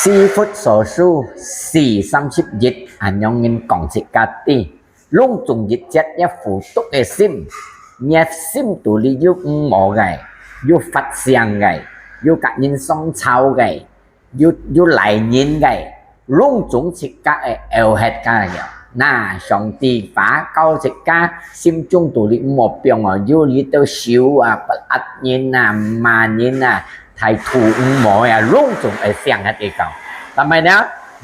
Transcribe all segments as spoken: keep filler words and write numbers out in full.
以弗所書四三十一，恁樣人講自家知，攏總一隻若苦毒个心，若心肚裡有毋好个，有發性个，有甲人相吵个，有有賴人个，攏總自家會漚忒家了。那上帝話教自家，心中肚裡毋好放哦，有這兜愁啊、不安人啊、罵人啊、大肚毋好啊，攏總會想忒个講。但係呢，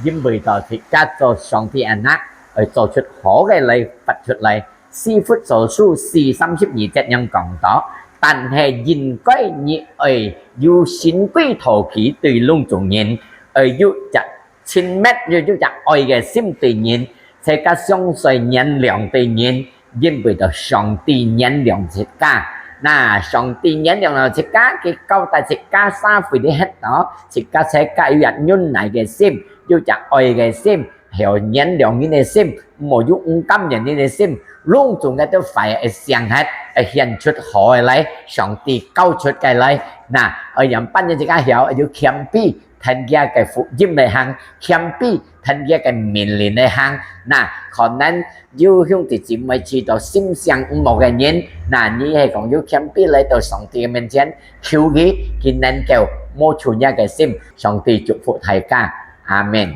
因為到自家做上帝anak，愛做出好个來發出來。以弗所書四三十二節樣講到，但係應該你愛有神貴道氣對攏總人，愛有隻親密又有隻愛个心對人，自家相隨原諒對人，因為到上帝原諒自家。那上帝原諒了自家，佢交代自家社會裡歇到，自家自家有隻忍耐个心，有隻愛个心，還有原諒人个心，毋好有毋甘願人个心，攏總个都壞个想忒，會顯出好个來，上帝教出个來。那愛仰般个自家曉，愛有謙卑， 聽佢个福音來行，謙卑，聽佢个命令來行。那可能有兄弟姊妹知道心性毋好个人，那你係講有謙卑來到上帝个面前，求佢，佢能夠摸出若个心。上帝祝福大家，阿門。